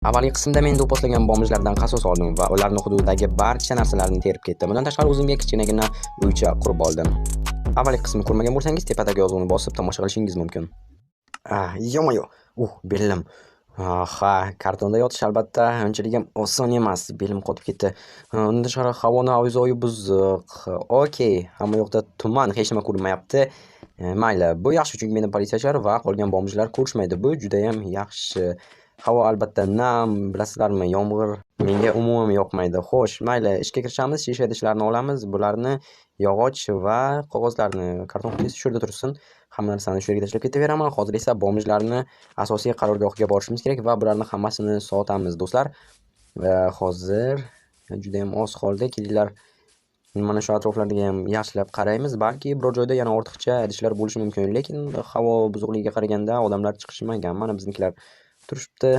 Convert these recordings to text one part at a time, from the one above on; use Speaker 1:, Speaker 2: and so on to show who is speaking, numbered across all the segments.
Speaker 1: Avvalgi qismda men do'pposlagan bomjlardan qasos oldim va ularni hududidagi barcha narsalarni terib ketdim. Bundan tashqari o'zimga kichkinagina uycha qurib oldim. Avvalgi qismni ko'rmagan bo'lsangiz, tepadagi yozuvni bosib tomosha qilishingiz mumkin. Ah, ё-моё! Belim. Ha, kartonda yotish albatta unchalik ham oson emas. Belim qotib ketdi. Undan tashqari havoni avzoyi buzuq. Okey, hamma yoqda tuman, hech nima ko'rinmayapti. Mayli, bu yaxshi, chunki meni politsiyachilar va qolgan bomjlar ko'rishmaydi. Bu juda ham yaxshi. Havo albatta nam, bilasizlarmi, yomg'ir menga umuman yoqmaydi. Xo'sh, mayli, ishga kirishamiz, shisha idishlarni olamiz, bularni yog'och va qog'ozlarni, karton qutisi shu yerda tursin. Hamma narsani shu yerga tashlab ketaveraman. Hozir esa bomjlarni asosiy qarorgohiga borishimiz kerak va bularni hammasini sotamiz, do'stlar. Va hozir juda ham oz qoldi. Kelinglar, mana shu atroflarga ham yaxshilab qaraymiz. Balki biror joyda yana ortiqcha idishlar bo'lishi mumkin, lekin havo buzuqligiga qaraganda odamlar chiqishmagan. Mana biznikilar turishibdi.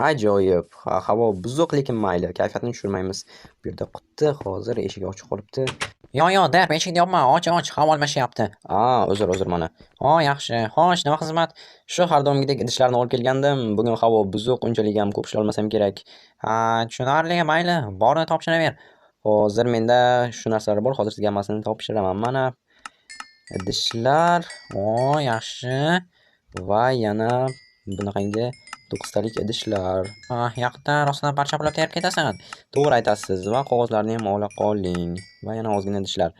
Speaker 1: Ajoyib. Ha, havo buzuq, lekin mayli, kayfiyatni tushirmaymiz. Bu yerda quti, hozir eshigi ochiq qolibdi.
Speaker 2: Yo, yo, Derp, eshikni yopma, och, och, havo almashyapti.
Speaker 1: A, uzr, uzr mana.
Speaker 2: O, yaxshi. Xo'sh, nima xizmat?
Speaker 1: Shu har doimgidek idishlarni olib kelgandim. Bugun havo buzuq, unchalik ham ko'p ishlolmasam kerak.
Speaker 2: Ha, tushunarli, mayli, borini topshiraver.
Speaker 1: Hozir menda shu narsalar bor, hozir sizga hammasini topshiraman. Mana idishlar.
Speaker 2: O, yaxshi.
Speaker 1: Va yana bunaqangi 9talik idishlar.
Speaker 2: Ha, yoqda rostdan parcha pulab terib ketasan.
Speaker 1: To'g'ri aytasiz va qog'ozlarni ham ola qoling. Va yana ozgina idishlar.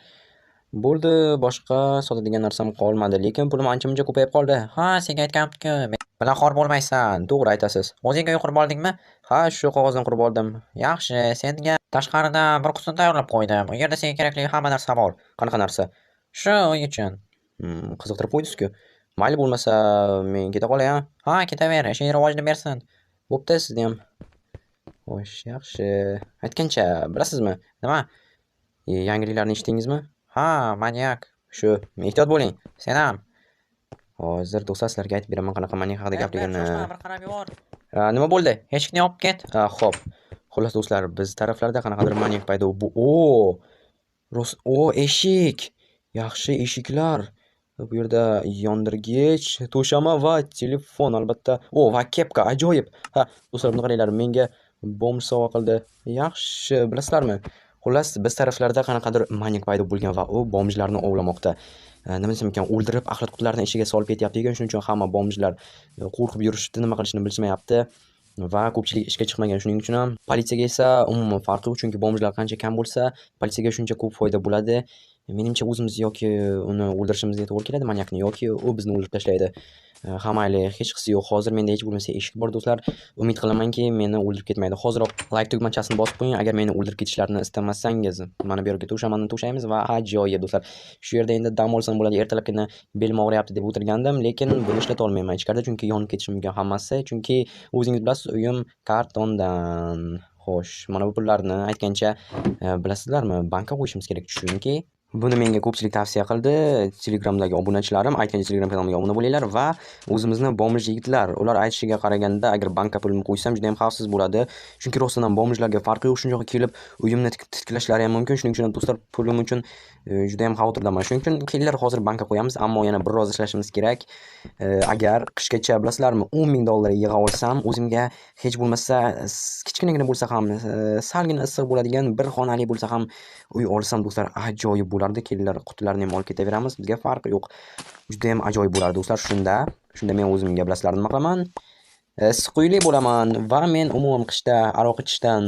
Speaker 1: Bo'ldi, boshqa sotadigan narsam qolmadi, lekin pulim ancha-muncha ko'payib qoldi.
Speaker 2: Ha, senga aytganimku, bilan xor bo'lmaysan.
Speaker 1: To'g'ri aytasiz.
Speaker 2: O'zingga uy qurib oldingmi?
Speaker 1: Ha, shu qog'ozdan qurib oldim.
Speaker 2: Yaxshi, senga tashqarida bir qutini tayyorlab qo'ydim. U yerda senga kerakli hamma narsa bor.
Speaker 1: Qanaqa narsa?
Speaker 2: Shu uy uchun.
Speaker 1: Qiziqtirib qo'ydingiz-ku. Mayli bo'lmasa men keta qolay, ha?
Speaker 2: Ha, ketaver, ishing rivojini bersin.
Speaker 1: Bo'pti, sizni ham. Xo'sh, yaxshi. Aytgancha, bilasizmi?
Speaker 2: Nima?
Speaker 1: Yangiliklarni eshitdingizmi?
Speaker 2: Ha, manyak.
Speaker 1: Shu, ehtiyot bo'ling.
Speaker 2: Sen ham.
Speaker 1: Hozir do'stlar sizlarga aytib beraman qanaqa manyak haqida gapligini.
Speaker 2: Bir qarab yubor.
Speaker 1: Nima bo'ldi?
Speaker 2: Eshikni yopib ket.
Speaker 1: Xo'p. Xullas do'stlar, biz taraflarda qanaqadir manyak paydo bu. O! Rost, o, eshik. Yaxshi eshiklar. Bu yerda yondirgich, to'shama va telefon albatta. O, va kepka, ajoyib. Ha, do'stlar, buni qaranglar, menga bomj sovg'a qildi. Yaxshi, bilasizlarmi? Xullas, biz taraflarda qanaqadir manyak paydo bo'lgan va u bomjlarni ovlamoqda. Nima desam ekan, o'ldirib axlat qutilarini ichiga solib ketyapti ekan. Shuning uchun hamma bomjlar qo'rqib yurishibdi, nima qilishini bilishmayapti va ko'pchilik ishga chiqmagan. Shuning uchun ham politsiyaga esa umuman farqi yo'q, chunki bomjlar qancha kam bo'lsa, politsiyaga shuncha ko'p foyda bo'ladi. Menimcha o'zimiz yoki uni o'ldirishimizga to'g'ri keladi manyakni, yoki u bizni o'ldirib tashlaydi. Ha, mayli, hech qisi yo'q. Hozir menda hech bo'lmasa eshik bor do'stlar. Umid qilamanki, meni o'ldirib ketmaydi. Hoziroq like tugmachasini bosib qo'ying agar meni o'ldirib ketishlarini istamasangiz. Mana bu yerga to'shamani to'shaymiz va ajoyib do'stlar. Shu yerda endi dam olsam bo'ladi. Ertalabgina belim og'riyapti deb o'tirgandim, lekin buni ishlata olmayman ichkarida, chunki yonib ketishi mumkin hammasi. Chunki o'zingiz bilasiz, uyim kartondan. Xo'sh, mana bu pullarni aytgancha, bilasizlarmi, bankka qo'yishimiz kerak, chunki buni menga ko'pchilik tavsiya qildi. Telegramdagi obunachilarim, aytgancha Telegram kanalimga obuna bo'linglar va o'zimizni bomj yigitlar, ular aytishiga qaraganda agar bankka pulimni qo'ysam juda ham xavfsiz bo'ladi. Chunki rostdan ham bomjlarga farqi yo'q, shuncha kelib uyimni titklashlari ham mumkin. Shuning uchun ham do'stlar, pulim uchun juda ham xavotirdaman. Shuning uchun kelinglar hozir bankka qo'yamiz, ammo yana biroz ishlashimiz kerak. Agar qishgacha bilasizlarmi, o'n ming dollar yig'a olsam, o'zimga hech bo'lmasa kichkinagina bo'lsa ham, salgina issiq bo'ladigan bir xonali bo'lsa ham uy olsam do'stlar, ajoyib bo'lardi. Kelinglar, qutilarni ham olib ketaveramiz, bizga farqi yo'q. Juda ham ajoyib bo'lardi do'stlar. Shunda men o'zimga bilasizlar nima qilaman? Issiq uyli bo'laman va men umuman qishda aroq ichishdan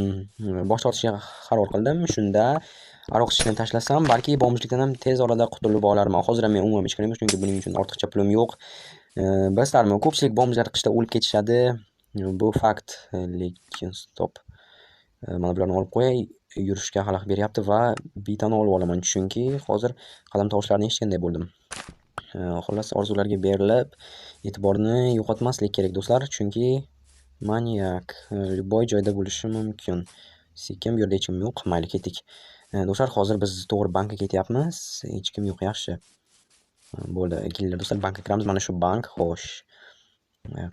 Speaker 1: bosh tortishga qaror qildim. Shunda aroq ichishni tashlasam, balki bomjlikdan ham tez orada qutulib olarman. Hozir ham men umuman ichganim yo'q, chunki buning uchun ortiqcha pulim yo'q. Bilasizlarmi, ko'pchilik bomjlar qishda o'lib ketishadi. Bu fakt, lekin stop. Mana bularni olib qo'yay. Yurishga xalaqit beryapti va bitani olib olaman, chunki hozir qadam tovushlarini eshitganday bo'ldim. Xullas, orzularga berilib, e'tiborni yo'qotmaslik kerak do'stlar, chunki manyak любой joyda bo'lishi mumkin. Sekin, bu yerda hech kim yo'q, mayli ketdik. Do'stlar, hozir biz to'g'ri bankka ketyapmiz. Hech kim yo'q, yaxshi. Bo'ldi, kelinglar do'stlar, bankka kiramiz. Mana shu bank, xo'sh.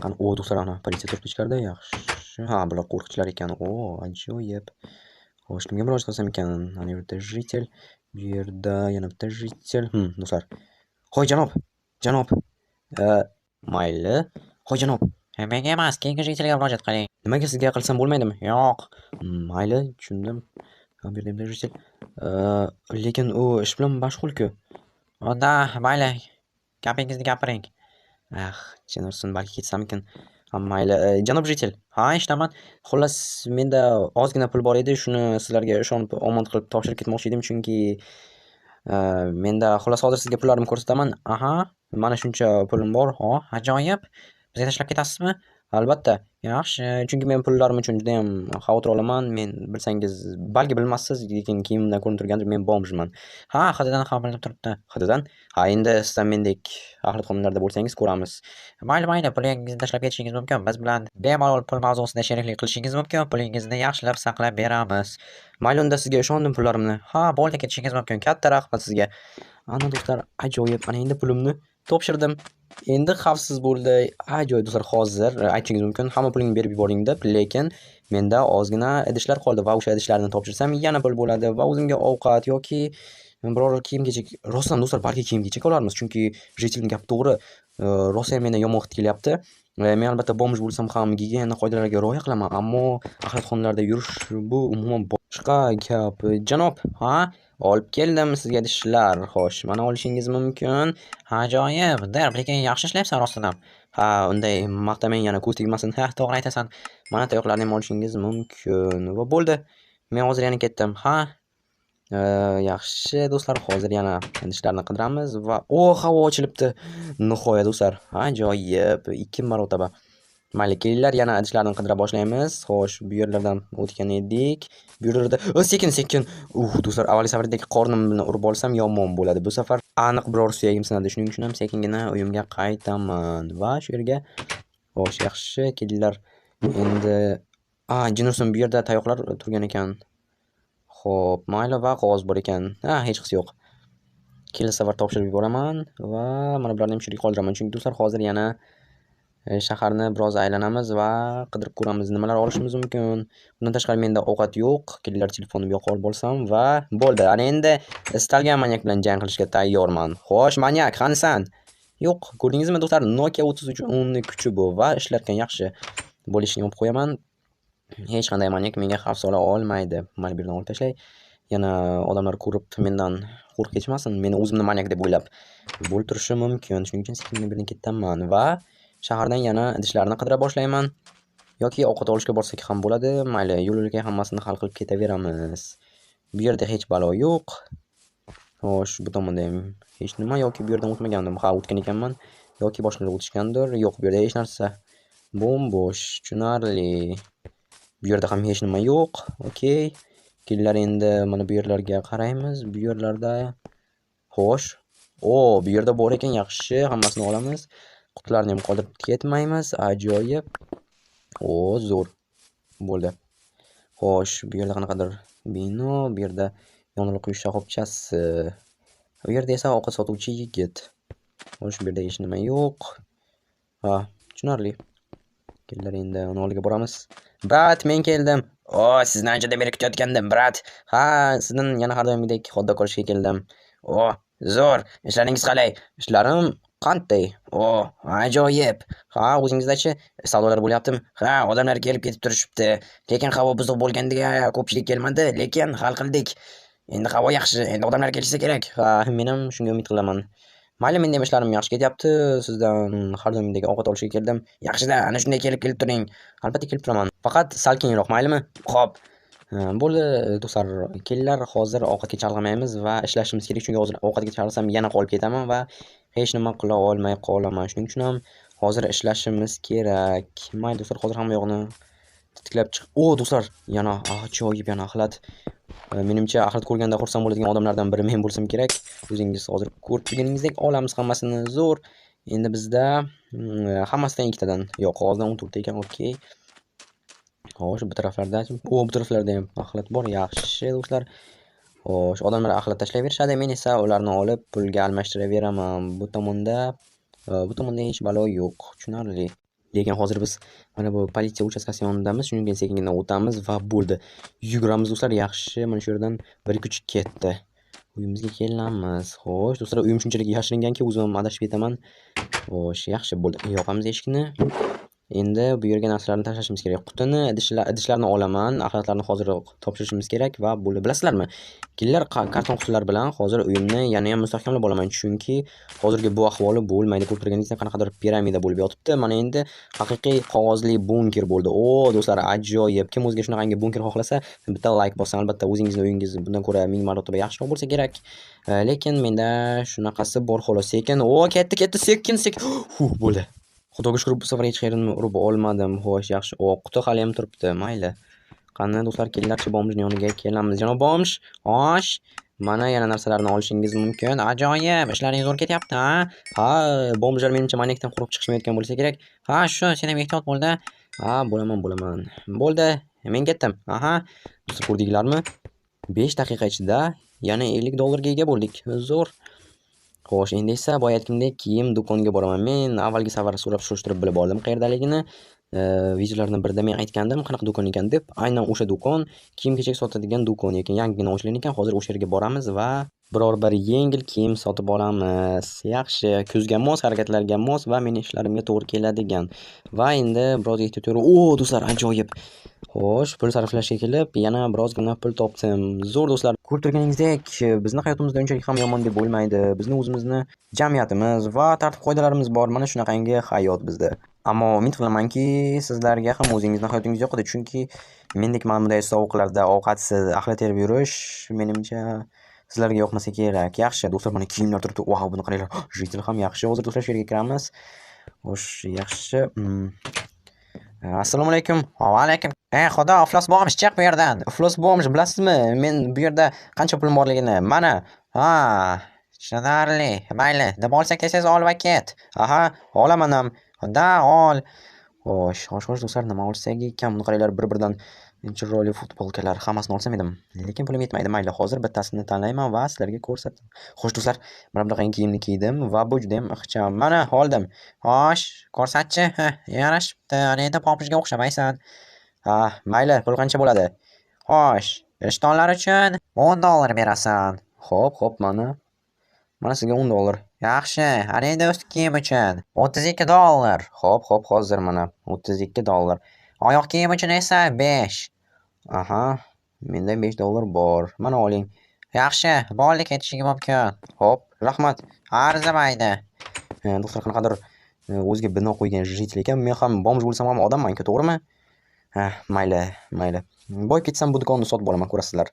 Speaker 1: Qani, o do'stlar, ana politsiya turibdi ichkarida, yaxshi. Ha, bular qo'riqchilar ekan. O, ajoyib. Xo'sh, kimga murojaat qilsam ekan? Ana yerda житель, bu yerda yana bitta житель. Do'stlar. Hoy janob, janob. Mayli. Hoy janob.
Speaker 2: Menga emas, keyingi житель ga murojaat qiling.
Speaker 1: Nimaga sizga qilsam bo'lmaydimi?
Speaker 2: Yo'q.
Speaker 1: Mayli, tushundim. Ha, bu yerda ham житель. Lekin u ish bilan mashg'ul-ku.
Speaker 2: Unda mayli, gapingizni gapiring.
Speaker 1: Ah, jin ursin, balki ketsamikin. Ha, mayli, janob житель.
Speaker 2: Ha, eshitaman.
Speaker 1: Xullas, menda ozgina pul bor edi, shuni sizlarga ishonib omonat qilib topshirib ketmoqchi edim, chunki menda xullas hozir sizga pullarimni ko'rsataman.
Speaker 2: Aha.
Speaker 1: Mana shuncha pulim bor.
Speaker 2: O, ajoyib. Bizga tashlab ketasizmi?
Speaker 1: Albatta.
Speaker 2: Yaxshi.
Speaker 1: Chunki men pullarim uchun judayam xavotir olaman. Men bilsangiz, balki bilmassiz, lekin kiyimimdan ko'rinib turgandir, men bomjman.
Speaker 2: Ha, hididan ham bilinib turibdi.
Speaker 1: Hididan? Ha, endi siz ham mendek axlatxonalarda bo'lsangiz ko'ramiz.
Speaker 2: Mayli, mayli, pulingizni tashlab ketishingiz mumkin. Biz bilan bemalol pul mavzusida sheriklik qilishingiz mumkin. Pulingizni yaxshilab saqlab beramiz.
Speaker 1: Mayli, unda sizga ishondim pullarimni.
Speaker 2: Ha, bo'ldi, ketishingiz mumkin.
Speaker 1: Katta rahmat sizga. Ana do'stlar, ajoyib. Ana endi pulimni topshirdim. Endi xavfsiz bo'ldi. Ajoyib do'stlar, hozir aytishingiz mumkin, hamma pulingni berib yuboring deb, lekin menda ozgina idishlar qoldi va o'sha idishlarni topshirsam yana pul bo'ladi va o'zimga ovqat yoki biror kiyim-kechak, rostdan do'stlar, balki kiyim-kechak olarmiz, chunki житель ning gapi to'g'ri. Rosa ham mendan yomon hid kelyapti. Men albatta bomj bo'lsam ham gigiyena qoidalariga rioya qilaman, ammo axlatxonalarda yurish bu umuman boshqa gap. Janob,
Speaker 2: Ha,
Speaker 1: olib keldim sizga idishlar. Xo'sh, mana olishingiz mumkin.
Speaker 2: Ajoyib. Derb, lekin yaxshi ishlayapsan rostdan ham.
Speaker 1: Ha, unday maqtamang, yana ko'z tegmasin.
Speaker 2: Ha, to'g'ri aytasan.
Speaker 1: Mana tayoqlarni ham olishingiz mumkin. Va bo'ldi. Men hozir yana ketdim.
Speaker 2: Ha.
Speaker 1: Yaxshi do'stlar, hozir yana idishlarni qidiramiz va o, havo ochilibdi. Nihoyat do'stlar, ajoyib, 2 marotaba. Mayli, kelinglar, yana idishlarni qidira boshlaymiz. Xo'sh, bu yerlardan o'tgan edik. Bu yerlarda, o, sekin, sekin. Do'stlar, avvalgi safardagi qornimni urib olsam yomon bo'ladi. Bu safar aniq biror suyagim sinadi. Shuning uchun ham sekingina uyimga qaytaman va shu yerga. Xo'sh, yaxshi, kelinglar. Endi, a, jin ursin, bu yerda tayoqlar turgan ekan. Xo'p, mayli, va qog'oz bor ekan. Ha, hech qisi yo'q. Kelasi safar topshirib yuboraman va mana bularni ham shu yerga qoldiraman. Chunki do'stlar, hozir yana shaharni biroz aylanamiz va qidirib ko'ramiz, nimalar olishimiz mumkin. Bundan tashqari menda ovqat yo'q. Kelinglar, telefonimni bu yoqqa olib olsam va bo'ldi. Ana endi istalgan manyak bilan jang qilishga tayyorman. Xo'sh, manyak, qanisan? Yo'q, ko'rdingizmi do'stlar, Nokia 3310 ni kuchi bu va ishlarkan yaxshi. Bo'lishini olib qo'yaman. Hech qanday manyak menga xavf sola olmaydi. Mana bu yerdan olib tashlay. Yana odamlar ko'rib mendan qo'rqib ketmasin. Meni o'zimni manyak deb o'ylab bo'lib turishi mumkin. Shuning uchun sekin bu yerdan ketaman va shahardan yana idishlarni qidira boshlayman. Yoki ovqat olishga borsak ham bo'ladi. Mayli, yo'l-yo'lakay hammasini hal qilib ketaveramiz. Bu yerda hech balo yo'q. Xo'sh, bu tomonda ham hech nima yoki bu yerdan o'tmagandim. Ha, o'tgan ekanman. Yoki boshqalar o'tishgandir. Yo'q, bu yerda hech narsa. Bo'm-bo'sh, tushunarli. Bu yerda ham hech nima yo'q. Okey. Kelinglar, endi mana bu yerlarga qaraymiz. Bu yerlarda xo'sh. O, bu yerda bor ekan, yaxshi, hammasini olamiz. Qutilarni ham qoldirib ketmaymiz. Ajoyib. O, zo'r. Bo'ldi. Xo'sh, bu yerda qanaqadir bino, bu yerda yonilg'i quyish shoxobchasi. Bu yerda esa ovqat sotuvchi yigit. Xo'sh, bu yerda hech nima yo'q. Ha, tushunarli. Kelinglar, endi uni oldiga boramiz. Brat, men keldim. O, sizni anchadan beri kutayotgandim, brat. Ha, sizdan yana har doimgidek hot-dog olishga keldim. O, zo'r. Ishlaringiz qalay? Ishlarim qanday? O, ajoyib. Ha, o'zingizdachi savdolar bo'lyaptimi? Ha, odamlar kelib ketib turishibdi. Lekin havo buzuq bo'lgandiga ko'pchilik kelmadi, lekin hal qildik. Endi havo yaxshi, endi odamlar kelishsa kerak. Ha, men ham shunga umid qilaman. Mayli, menda ham ishlarim yaxshi ketyapti. Sizdan har doimgidek ovqat olishga keldim. Yaxshida, ana shunday kelib turing. Albatta kelib turaman. Faqat sal keyinroq, maylimi? Xo'p. Bo'ldi do'stlar, kelinglar, hozir ovqatga chalg'imaymiz va ishlashimiz kerak, chunki hozir ovqatga chalg'isam yana qolib ketaman va hech nima qila olmay qolaman. Shuning uchun ham hozir ishlashimiz kerak. Mayli do'stlar, hozir hamma yoqni tiklab chiq. O do'stlar, yana ajoyib, yana axlat. Menimcha axlat ko'rganda xursand bo'ladigan odamlardan biri men bo'lsam kerak. O'zingiz hozir ko'rib turganingizdek olamiz hammasini, zo'r. Endi bizda hammasidan ikkitadan, yo'q, qog'ozdan 14 ta ekan, okey. Xo'sh, bu taraflarda, o, bu taraflarda ham axlat bor, yaxshi do'stlar. Xo'sh, odamlar axlat tashlayverishadi, men esa ularni olib pulga almashtiraveraman. Bu tomonda hech balo yo'q, tushunarli. Lekin hozir biz mana bu politsiya uchastkasi yonidamiz, shuning uchun sekingina o'tamiz va bo'ldi. Yuguramiz do'stlar, yaxshi, mana shu yerdan bir kuch ketdi. Uyimizga kelamiz. Xo'sh, do'stlar, uyim shunchalik yashiringanki, o'zim ham adashib ketaman. Xo'sh, yaxshi bo'ldi. Yoqamiz eshikni. Endi bu yerga narsalarni tashlashimiz kerak. Qutini, idishlarni olaman, axlatlarni hoziroq topshirishimiz kerak va bo'ldi. Bilasizlarmi? Kelinglar, karton qutilar bilan hozir uyimni yana ham mustahkamlab olaman, chunki hozirgi bu ahvoli bo'lmaydi. Ko'rib turganingizdek qanaqadir piramida bo'lib yotibdi. Mana endi haqiqiy qog'ozli bunker bo'ldi. O, do'stlar, ajoyib. Kim o'ziga shunaqangi bunker xohlasa, bitta like bossin. Albatta o'zingizni uyingiz bundan ko'ra 1000 marotaba yaxshiroq bo'lsa kerak. Lekin menda shunaqasi bor xolos. Sekin, o, ketdi, ketdi, sekin, sekin. Huh, bo'ldi. Xudoga shukr, bu safar hech qayerdan urib olmadim. Xo'sh, yaxshi. O, quti hali ham turibdi. Mayli. Qani do'stlar, kelinglarchi bomjning yoniga kelamiz. Janob bomj, xo'sh, mana yana narsalarni olishingiz mumkin.
Speaker 2: Ajoyib, ishlaring zo'r ketyapti, ha?
Speaker 1: Ha, bomjlar menimcha manyakdan qo'rqib chiqishmayotgan bo'lsa kerak.
Speaker 2: Ha, shu, sen ham ehtiyot bo'lda.
Speaker 1: Ha, bo'laman, bo'laman. Bo'ldi, men ketdim. Aha, do'stlar, ko'rdinglarmi? 5 daqiqa ichida yana $50 ga ega bo'ldik. Zo'r. Xo'sh, endi esa boya aytgandek kiyim do'koniga boraman. Men avvalgi safar so'rab surishtirib bilib oldim qayerdaligini. Videolarni birida men aytgandim qanaqa do'kon ekan deb. Aynan o'sha do'kon kiyim-kechak sotadigan do'kon ekan, yangigina ochilgan ekan. Hozir o'sha yerga boramiz va biror bir yengil kiyim sotib olamiz. Yaxshi, kuzga mos, harakatlarga mos va meni ishlarimga to'g'ri keladigan. Va endi biroz ehtiyot yurib, o, do'stlar, ajoyib. Xo'sh, pul sarflashga kelib, yana birozgina pul topdim. Zo'r do'stlar, ko'rib turganingizdek, bizni hayotimizda unchalik ham yomon deb bo'lmaydi. Bizni o'zimizni jamiyatimiz va tartib-qoidalarimiz bor. Mana shunaqangi hayot bizda. Ammo umid qilamanki, sizlarga ham o'zingizni hayotingiz yoqadi, chunki mendek mana bunday sovuqlarda ovqatsiz axlat terib yurish menimcha sizlarga yoqmasa kerak. Yaxshi, do'stlar, mana kiyimlar turibdi. Vau, buni qaranglar. Jitil ham yaxshi. Hozir do'stlar shu yerga kiramiz. Xo'sh, yaxshi. Assalomu alaykum.
Speaker 2: Va alaykum. Ey xudo, iflos bomj, chiq bu yerdan.
Speaker 1: Iflos bomj, bilasizmi? Men bu yerda qancha pulim borligini. Mana.
Speaker 2: Ha, tushunarli. Mayli, nima olsak desangiz ol va ket.
Speaker 1: Aha, olaman ham.
Speaker 2: Da, ol.
Speaker 1: Xo'sh, xo'sh, xo'sh do'stlar, nima olsak ekan? Buni qaranglar, bir-birdan chiroyli futbolkalar, hammasini olsam edim. Lekin pulim yetmaydi. Mayli, hozir bittasini tanlayman va sizlarga ko'rsataman. Xo'sh do'stlar, mana bunaqangi kiyimni kiydim va bu juda ham ixcham. Mana oldim.
Speaker 2: Xo'sh, ko'rsatchi. Ha, yarashibdi. Ana endi bomjga o'xshamaysan.
Speaker 1: Ha, mayli, pul qancha bo'ladi?
Speaker 2: Xo'sh, ishtonlar uchun $10 berasan.
Speaker 1: Xo'p, xo'p, mana. Mana sizga $10.
Speaker 2: Yaxshi, ana endi ust kiyim uchun $32.
Speaker 1: Xo'p, xo'p, hozir mana $32.
Speaker 2: Oyoq kiyim uchun esa 5.
Speaker 1: Aha, menda $5 bor. Mana oling.
Speaker 2: Yaxshi, bo'ldi, ketishing mumkin.
Speaker 1: Xo'p, rahmat.
Speaker 2: Arzimaydi.
Speaker 1: Do'stlar, qanaqadir o'ziga bino qo'ygan jitil ekan. Men ham bomj bo'lsam ham odamman-ku, to'g'rimi? Ha, mayli, mayli. Boyib ketsam bu do'konni sotib olaman, ko'rasizlar.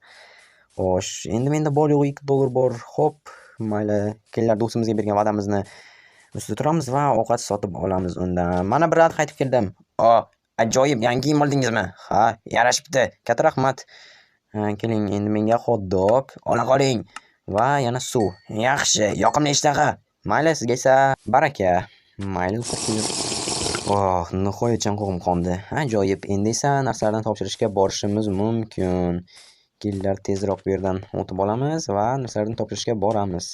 Speaker 1: Xo'sh, endi menda bor yo'g'i $2 bor. Xo'p, mayli. Kelinglar, do'stimizga bergan va'damizni ustida turamiz va ovqat sotib olamiz undan. Mana bir rad qaytib keldim. O, ajoyib, yangi kiyim oldingizmi? Ha, yarashibdi. Katta rahmat. Keling, endi menga hot-dog ola qoling va yana suv. Yaxshi, yoqimli ishtaha. Mayli, sizga esa baraka. Mayli, do'stlar. Oh, nihoyat chanqog'im qondi. Ajoyib. Endi esa narsalarni topshirishga borishimiz mumkin. Kelinglar, tezroq bu yerdan o'tib olamiz va narsalarni topshirishga boramiz.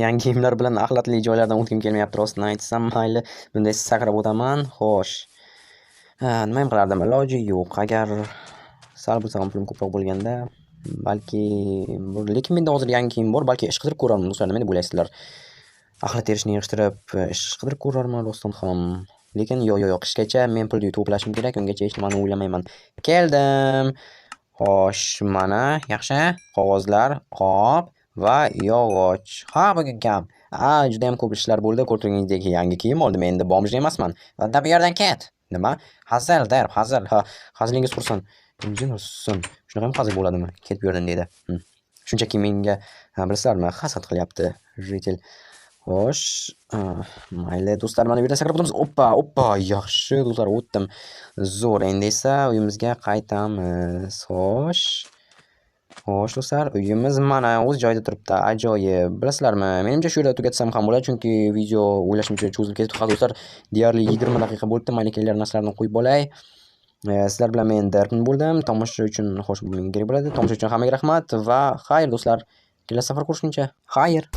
Speaker 1: Yangi kiyimlar bilan axlatli joylardan o'tgim kelmayapti, rostini aytsam. Mayli, bunday sakrab o'taman. Xo'sh. Nima ham qilardim? Iloji yo'q. Agar sal bo'lsa ham pulim ko'proq bo'lganda, balki, lekin menda hozir yangi kiyim bor, balki ish qidirib ko'rarman do'stlar, nima deb o'ylaysizlar? Axlat terishni yig'ishtirib, ish qidirib ko'rarman rostdan ham. Lekin yo'q, yo'q, yo'q, qishgacha men pul to'plashim kerak, ungacha hech nimani o'ylamayman. Keldim. Xo'sh, mana
Speaker 2: yaxshi
Speaker 1: qog'ozlar,
Speaker 2: xo'p
Speaker 1: va yog'och.
Speaker 2: Ha, bugun kam.
Speaker 1: Ha, juda ham ko'p ishlar bo'ldi. Ko'rib turganingizdek yangi kiyim oldim, endi bomj emasman.
Speaker 2: Unda bu yerdan ket.
Speaker 1: Nima?
Speaker 2: Hazil der, hazil.
Speaker 1: Ha, hazilingiz qursin. Qursin. Shunaqa ham hazil bo'ladimi? Ket bu yerdan deydi. Shunchaki menga, bilasizlarmi, hasad qilyapti jitil. Xo'sh, mayli do'stlar, mana bu yerdan sakrab o'tamiz. Oppa, oppa, yaxshi do'stlar, o'tdim. Zo'r, endi esa uyimizga qaytamiz. Xo'sh. Xo'sh do'stlar, uyimiz mana o'z joyida turibdi. Ajoyib. Bilasizlarmi, menimcha shu yerda tugatsam ham bo'ladi, chunki video o'ylashimcha cho'zilib ketdi. Ha do'stlar, deyarli 20 daqiqa bo'libdi. Mayli, kelinglar, narsalarni qo'yib olay. Sizlar bilan men Derpin bo'ldim. Tomosha uchun xo'sh, menga kerak bo'ladi. Tomosha uchun hammaga rahmat va xayr do'stlar. Kelasi safar ko'rishguncha. Xayr.